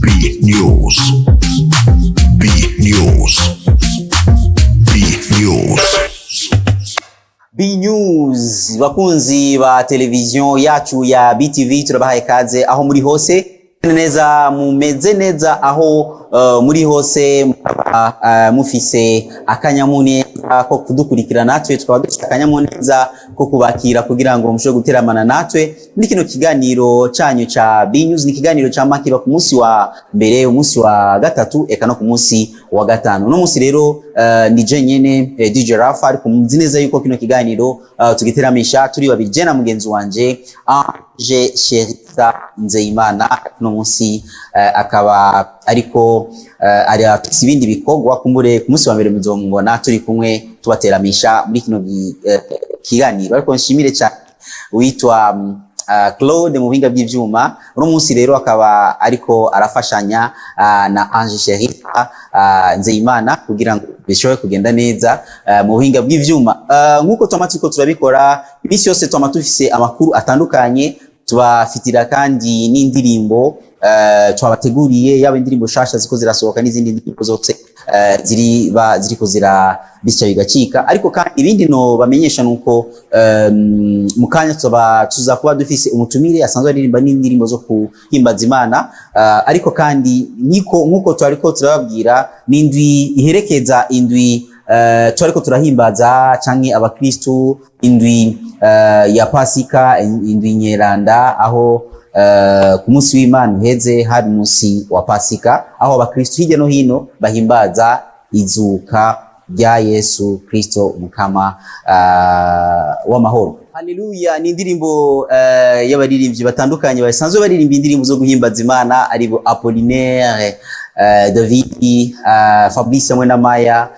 B News. B News. B News. B News, bakunzi ba televiziyo yacu ya BTV, turabahaye kaze aho muri hose. Neza, mumeze neza aho muri hose, mukaba mufise akanyamuneza ko kudukurikira, natwe tukaba dufise akanyamuneza ko kubakira kugira ngo mushobore guteramana natwe muri kino kiganiro canyu ca B News. Ni ikiganiro cama kiba ku munsi wa mbere, umunsi wa gatatu, eka no ku munsi wa gatanu. Uno munsi rero ni je nyene, DJ Rafa, ariko muzi neza yuko kino kiganiro tugiteramisha turi babiri, je na mugenzi wanje Ange Sherita Nzeyimana. Uno munsi akaba ariko ari afise ibindi bikorwa. Kumbure ku munsi wa mbere muzomubona turi kumwe tubateramisha muri kino kiganiro. Ariko nshimire cyane witwa Claude mu buhinga bw'ivyuma. Uno munsi rero akaba ariko arafashanya na Ange Sherita Nzeyimana kugira ngo bishobore kugenda neza mu buhinga bw'ivyuma. Nk'uko twama turiko turabikora iminsi yose, twama dufise amakuru atandukanye tubafitira, kandi n'indirimbo twabateguriye, yaba indirimbo shasha ziko zirasohoka n'izindi ndirimbo zose ziri ba ziriko zirabisya bigacika. Ariko kandi ibindi no bamenyesha nuko mu kanya tuba tuza kuba dufise umutumire asanzwe aririmba n'indirimbo zo kuhimbaza Imana. Ariko kandi niko nkuko twariko turababwira, n'indwi iherekeza indwi twariko turahimbaza canke abakristu indwi ya Pasika, indwi nyeranda, aho ku munsi w'Imana uheze hari umunsi wa Pasika, aho abakristu hirya no hino bahimbaza izuka rya Yesu Kristo, Mukama w'amahoro. Haleluya! Ni indirimbo y'abaririmbyi batandukanye basanzwe baririmba indirimbo zo guhimbaza Imana, aribo Apollinaire, David, Fabrice hamwe na Maya,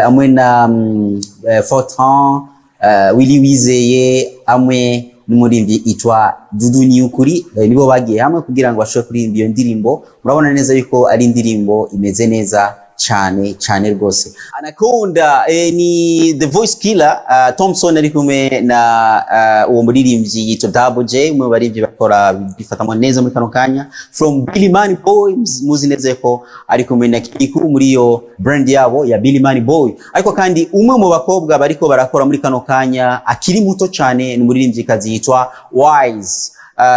hamwe na Fortran, Willy Wizeye hamwe n'umuririmbyi itwa Dudu Niyukuri. Nibo bagiye hamwe kugira ngo bashobore kuririmba iyo ndirimbo. Murabona neza yuko ari indirimbo imeze neza cyane cyane rwose. Anaconda, ni The Voice Killer, Thompson ari kumwe na uwo muririmbyi yitwa Double J, umwe mu baririmbyi bakora bifatamo neza muri kano kanya from Billy Money Boys. Muzi neza ko ari kumwe na Kirikou muri iyo brand yabo ya Billy Money Boy. Ariko kandi umwe mu bakobwa bariko barakora muri kano kanya akiri muto cyane ni umuririmbyikazi yitwa Wise.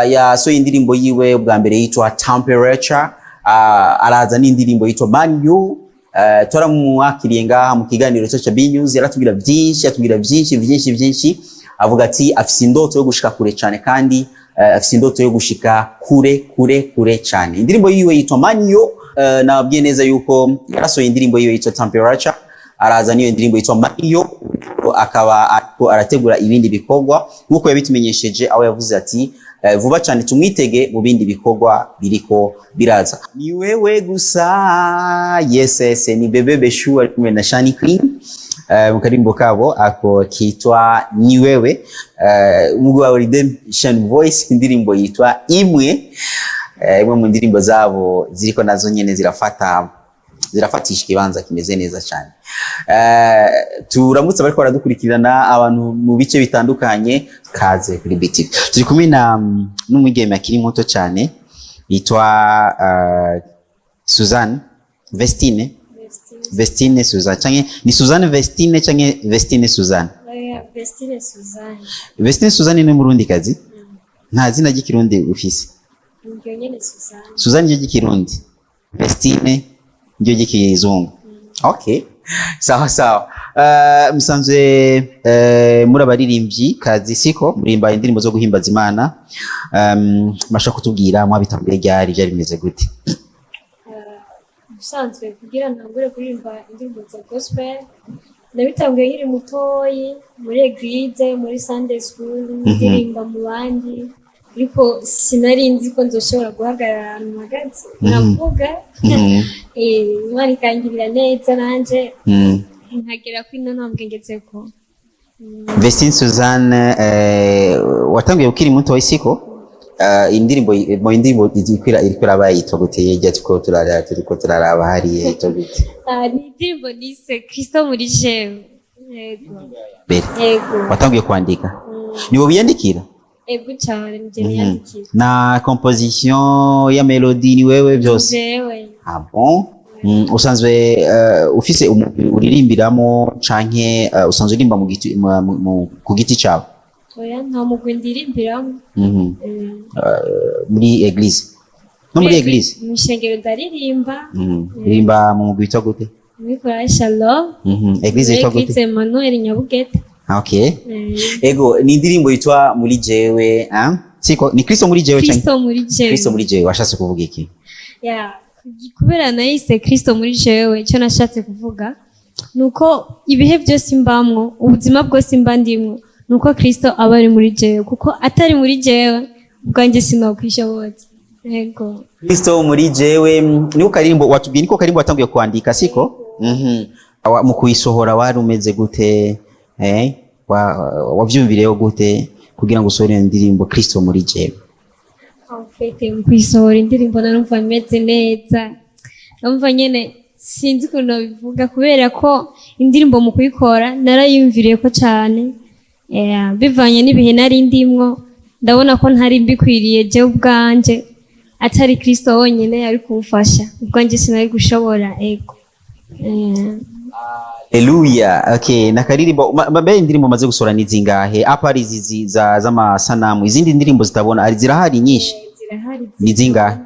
Yasohoye indirimbo yiwe bwa mbere yitwa Temperature, araza n'indirimbo yitwa Man You. Twaramwakiriye ngaha mu kiganiro cyo cha B News, yaratubwira byinshi, yatubwira byinshi byinshi byinshi, avuga ati afise indoto yo gushika kure cyane, kandi afise indoto yo gushika kure kure kure cyane. Indirimbo yiwe yitwa Man You. Nababwiye neza yuko yarasohoye indirimbo yiwe yitwa Temperature, araza n'iyo ndirimbo yitwa Mario, akaba ariko arategura ibindi bikorwa nk'uko yabitumenyesheje, aho yavuze ati vuba cyane tumwitege mu bindi bikorwa biriko biraza. Ni wewe gusa, yes, ni Bebe Beshu ari kumwe na Shani Queen mu karimbo kabo ako kitwa Ni Wewe. Umugwi wa Redemption Voice, indirimbo yitwa Imwe, imwe mu ndirimbo zabo ziriko nazo nyene zirafata, zirafatisha ikibanza kimeze neza cyane. Turamutse bariko baradukurikirana, abantu mu bice bitandukanye, kaze kuri BTV. Turi kumwe na n'umwigeme akiri muto cyane yitwa Suzanne Vestine. Vestine Suzanne canke ni Suzanne Vestine canke Vestine Suzanne? Oya, Vestine Suzanne. Vestine Suzanne ni murundi kazi, nta zina ry'ikirundi ufise? Niryo nyene, Suzanne. Suzanne niryo ry'ikirundi, Vestine niryo ry'ikizungu. Okay, sawa sawa. Musanzwe muri abaririmbyi kazi, siko? Murimba indirimbo zo guhimbaza Imana. Mashaka kutubwira mwabitanguye ryari, byari bimeze gute? Ubusanzwe kugira ntangure kuririmba indirimbo za gospel nabitanguye nkiri mutoyi muri église, muri Sunday school, ndirimba mu bandi, ariko sinari nzi ko nzoshobora guhagarara ahantu mpagaze nkavuga. Imana ikangirira neza nanje nkagera kuri ino ntambwe ngezeko. Vestine Suzanne, watanguye ukiri muto, siko? Indirimbo mu indirimbo iriko iraba yitwa gute? Yejya turiko turaraba, turiko turaraba hariya, yitwa gute? Ah, ni indirimbo nise Kristo muri jewe, yego. Mbere Yego. watanguye kwandika, ni wowe wiyandikira? Ego cyane, nije niyandikiye. Na composition ya melody ni wewe byose? Jewe. Ah bon. Usanzwe ufise umugwi uririmbiramo canke usanzwe uririmba mu giti ku giti cawe? Oya, nta mugwi ndirimbiramo. Muri église no muri église? Mu ishengero ndaririmba. Uririmba mu mugwi witwa gute? Muri korali Shalom. Église Muri yitwa gute? Église Emmanuel Nyabugete. Ah, okay. Ego, ni indirimbo yitwa Muri Jewe, ah? Siko ni Kristo muri jewe canke? Kristo muri jewe. Kristo muri jewe, washatse kuvuga iki? Ya, kubera nayise Kristo muri jewe, icyo nashatse kuvuga ni uko ibihe byose mbamwo, ubuzima bwose mba ndimwo, ni uko Kristo aba ari muri jewe, kuko atari muri jewe ubwanjye sinokwishoboza. Yego. Kristo muri jewe, niko karimbo watubwiye, niko karimbo watanguye kwandika, siko? Mu kuyisohora wari umeze gute? Wavyumvireyo gute kugira ngo usohore iyo ndirimbo Kristo muri jewe? En fait, mu kuyisohora indirimbo narumva meze neza, numva nyene sinzi ukuntu nabivuga, kubera ko indirimbo mu kuyikora narayumviriye ko cyane. Bivanye n'ibihe nari ndimwo, ndabona ko ntari mbikwiriye jewe ubwanje, atari Kristo wonyene yari kumfasha, ubwanjye sinari gushobora. Ego. Haleluya. Okay, nakaririmbo mbe indirimbo maze gusohora ni zingahe? À part izi z'amasanamu, izindi ndirimbo zitabona ari zirahari nyinshi? Zirahari. Ni zingahe?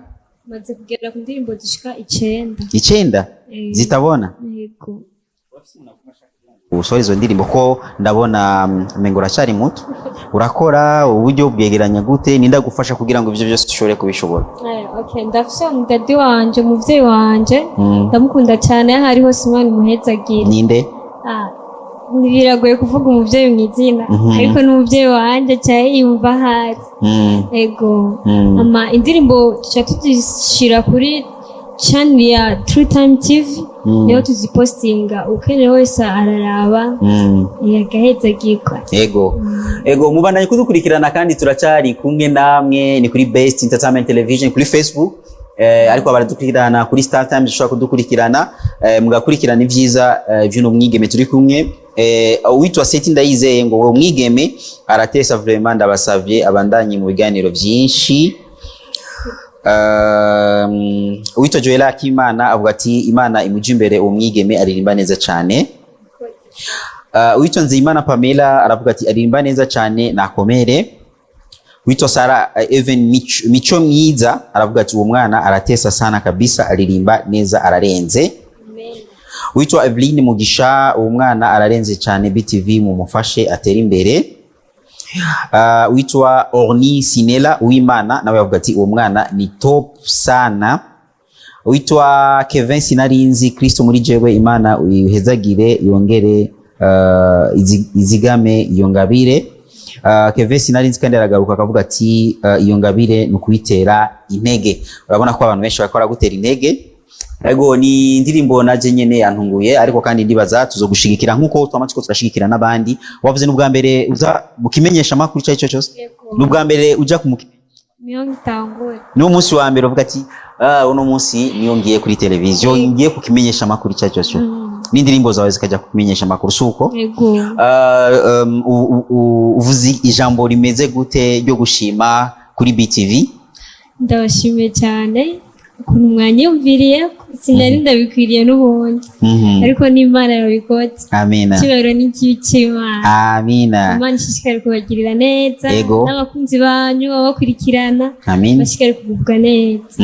Maze kugera ku ndirimbo zishika 9. 9? Eh. Zitabona? Yego. Usohora izo ndirimbo ko ndabona umengo uracyari muto, urakora uburyo bwegeranya gute? Ninda gufasha kugira ngo ivyo byose ushobore kubishobora? Okay, ndafise umudadi wanje, umuvyeyi wanje. Ndamukunda cyane, aho ari hose Imana imuhezagire. Ninde? Ah, biragoye kuvuga umuvyeyi mu izina, ariko n'umuvyeyi wanje cyane yumva ahari. Ego. Ama indirimbo tuca tuzishira kuri channel ya True Time TV, niho tuzipostinga, ukeneye wese araraba, agahezagirwa. Ego, mubandanye kudukurikirana kandi turacyari kumwe namwe, ni kuri Best Entertainment Television kuri Facebook, ariko baradukurikirana kuri Star Times, ushobora kudukurikirana, mugakurikirana ivyiza vy'uno mwigeme turi kumwe. Uwitwa Seti Ndayizeye ngo uwo mwigeme aratesa vraiment, ndabasavye abandanye mu biganiro vyinshi. Uwitwa Joela Akimana avuga ati Imana imuje imbere, uwo mwigeme aririmba neza cyane. Uwitwa Nzeyimana Pamela aravuga ati aririmba neza cyane, nakomere. Witwa Sara Even Micho, Micho Mwiza aravuga ati uwo mwana aratesa sana kabisa, aririmba neza, ararenze. Witwa Eveline Mugisha, uwo mwana ararenze cyane, BTV mumufashe atere imbere. Witwa Orni Sinela Uwimana nawe avuga ati uwo mwana ni top sana. Witwa Kevin Sinarinzi, Kristo muri jewe, Imana uyihezagire yongere izigame iyo ngabire. Kevin Sinarinzi kandi aragaruka akavuga ati iyo ngabire ni ukuyitera intege. Urabona ko abantu benshi bakora gutera intege. Ego, ni indirimbo naje nyene yantunguye, ariko kandi ndibaza tuzogushigikira nkuko twama turiko turashigikira n'abandi. Wavuze n'ubwa mbere uza mu kimenyesha makuru icyo aricyo cyose? Yego. N'ubwa mbere uja ku Niyo ngitangura. Niwo munsi wa mbere uvuga ati ah, uno munsi niyo ngiye kuri televiziyo, ngiye kukimenyesha amakuru icyo aricyo cyose, n'indirimbo zawe zikajya kukimenyesha amakuru, si uko? Yego. Uvuze ijambo rimeze gute ryo gushima kuri BTV? Ndabashimiye cyane ukuntu mwanyumviriye, sinari ndabikwiriye n'ubundi, ariko n'Imana yabikotse. Amina. Icyubahiro n'ikibi cy'Imana. Amina. Imana ishishikare kubagirira neza n'abakunzi banyu babakurikirana, Amina. bashishikare kugubwa neza.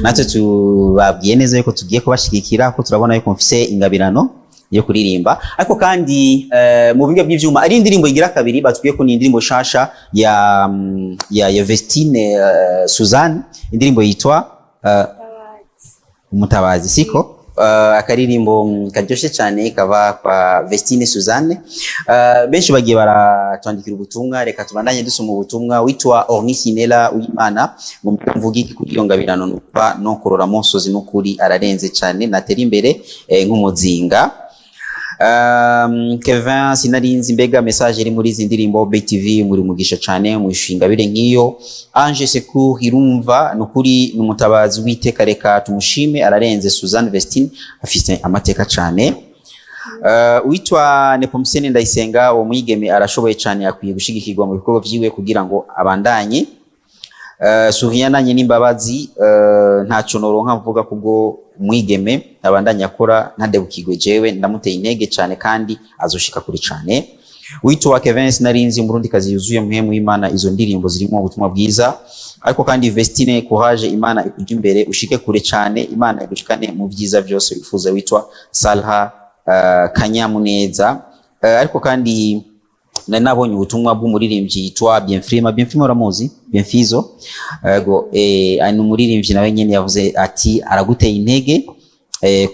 Natwe tubabwiye neza yuko tugiye kubashigikira, ko turabona yuko mufise ingabirano yo kuririmba, ariko kandi mu biga by'ivyuma ari indirimbo igira kabiri batubwiye ko ni indirimbo shasha ya Vestine Suzanne, indirimbo yitwa Umutabazi, siko? Akaririmbo karyoshe cyane kava kwa Vestine Suzanne. Benshi bagiye baratwandikira ubutumwa, reka tubandanye dusoma ubutumwa. Witwa Orni Sinela Uwimana ngo mvuge iki kuri iyo ngabirano, numva no kurora monsozi, n'ukuri ararenze cyane, natera imbere nk'umuzinga. Kevin Sinarinzi, mbega message iri muri izi ndirimbo, BTV muri mugisha cyane mwishinga bire nk'iyo. Ange Secours Irumva, nukuri n'umutabazi w'iteka, reka tumushime, ararenze. Suzanne Vestine afite amateka cyane. Uwitwa Nepomuscene Ndayisenga, uwo mwigeme arashoboye cyane, akwiye gushigikirwa mu bikorwa vyiwe kugira ngo abandanye. Suriyana n'imbabazi, ntaco noronka mvuga kubwo umwigeme abandanye akora ntadebukirwe, jewe ndamuteye intege cyane kandi azoshika kuri cyane. Witwa Kevin Sinarinzi, umurundi kazi yuzuye muhemu w'Imana, izo ndirimbo zirimo ubutumwa bwiza. Ariko kandi Vestine, courage, Imana ikujya imbere ushike kure cyane, Imana igushikane mu byiza byose wifuza. Witwa Salha Kanyamuneza. Ariko kandi nari nabonye ubutumwa bw'umuririmbyi yitwa Bienfrima. Bienfrima uramuzi? Bienfizo. Yego, ni umuririmbyi nawe nyene yavuze ati araguteye intege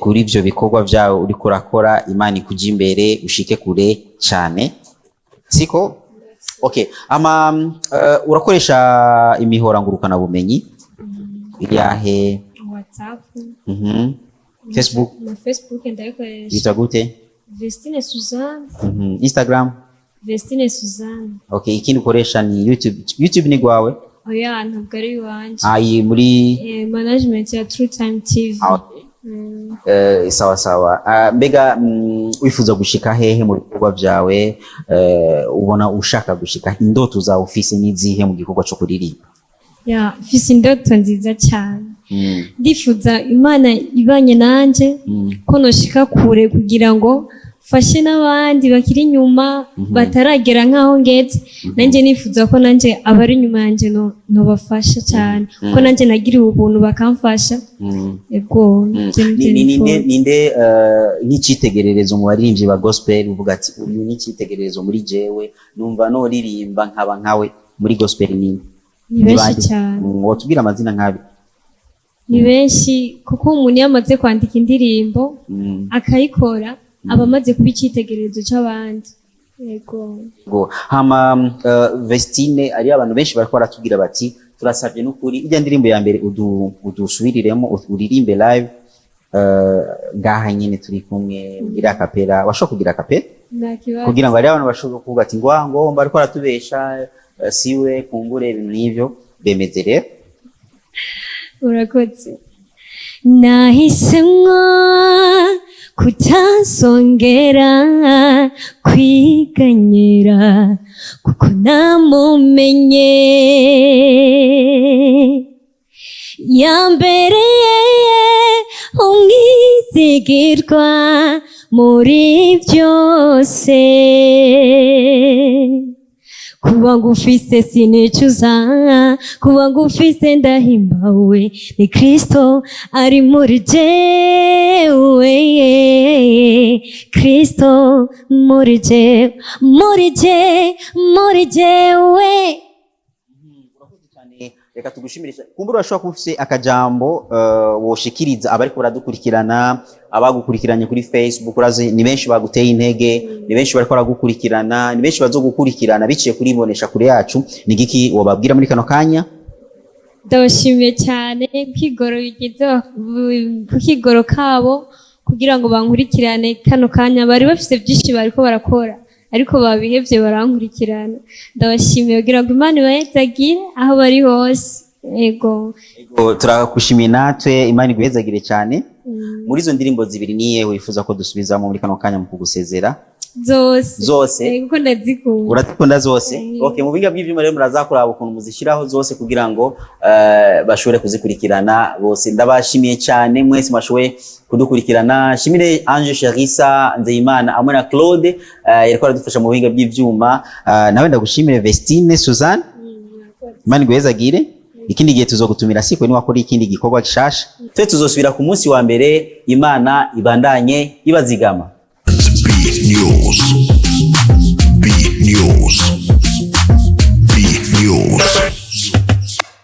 kuri ivyo bikorwa vyawe uriko urakora, Imana ikujya imbere ushike kure cyane, siko? Okay, ama urakoresha imihora ngurukana bumenyi iriyahe? WhatsApp. Facebook? Na Facebook ndayikoresha. Yitwa gute? Vestine Suzanne. Instagram? Vestine Suzanne. Okay, ikindi ukoresha ni YouTube? YouTube ni gwawe? Oya, ntabwo ari iwanje. Ah, iyi muri Management ya True Time TV. Ah, okay. Sawa sawa. Ah, mbega wifuza gushika hehe mu bikorwa vyawe? Ubona ushaka gushika, indoto zawe ufise n'izihe mu gikorwa co kuririmba? Ya, mfise indoto nziza cyane. Ndifuza Imana ibanye nanje ko noshika kure kugira ngo mfashe n'abandi bakiri inyuma bataragera nk'aho ngeze. Nanjye nifuza ko nanjye abari inyuma yanjye nobafasha cyane, ko nanjye nagiriwe ubuntu bakamfasha. Ego, ibyo nibyo nifuza. Ninde nk'icitegererezo mu baririmbyi ba gospel uvuga ati uyu ni icyitegererezo muri jewe, numva noririmba nkaba nkawe muri gospel? Ninde? Ni benshi Bande? cyane. Wotubwira amazina nk'abi? Ni benshi, kuko umuntu iyo amaze kwandika indirimbo akayikora, aba amaze kuba icyitegererezo cy'abandi. Yego. Go. Hama Vestine, ari abantu benshi bariko baratubwira bati turasabye n'ukuri ijya ndirimbo ya mbere udusubiriremo, uririmbe live ngaha nyene turi kumwe, ugire a cappella. Washobora kugira a cappella? Nta kibazo. Kugira ngo hariho abantu bashobora kuvuga ati ngo bariko baratubesha, siwe kumbure, ibintu n'ivyo bemeze rero. Urakoze. Nahisemwo kutazongera kwiganyira kuko namumenye yambereye umwizigirwa muri byose. Kuba ngufise sinicuza, kuba ngufise ndahimbawe, ni Kristo ari muri jewe, Kristo muri jewe, muri je, muri jewe. Urakoze cyane, reka tugushimire cyane. Kumbura urashobora kuba ufise akajambo woshikiriza abariko baradukurikirana, abagukurikiranye kuri Facebook. Urazi ni benshi baguteye intege, ni benshi bariko baragukurikirana, ni benshi bazogukurikirana biciye kuri ibonesha kure yacu. Ni giki wobabwira muri kano kanya? Ndabashimiye cyane kwigoro bigize ku kigoro kabo kugira ngo bankurikirane kano kanya. Bari bafise byinshi bariko barakora, ariko babihevye barankurikirana. Ndabashimiye kugira ngo Imana ibahezagire aho bari hose. Ego. Ego, turagushimiye natwe, Imana iguhezagire cyane. Muri izo ndirimbo zibiri niye wifuza ko dusubizamo muri kano kanya mu kugusezera? Zose. Zose? Ego, kuko ndazikunda. Urazikunda zose? Eh. Okay, mu biga by'ivyuma rero murazakuraba ukuntu muzishiraho zose kugira ngo bashobore kuzikurikirana bose. Ndabashimiye cyane mwese mwashoboye kudukurikirana. Shimire Ange Charissa Nzeyimana hamwe na Claude yariko aradufasha mu buhinga bw'ivyuma. Nawe ndagushimire Vestine Suzanne. Imana iguhezagire. Ikindi gihe tuzogutumira, siko? Ni wakora ikindi gikorwa gishasha, twe tuzosubira ku munsi wa mbere. Imana ibandanye ibazigama. B News.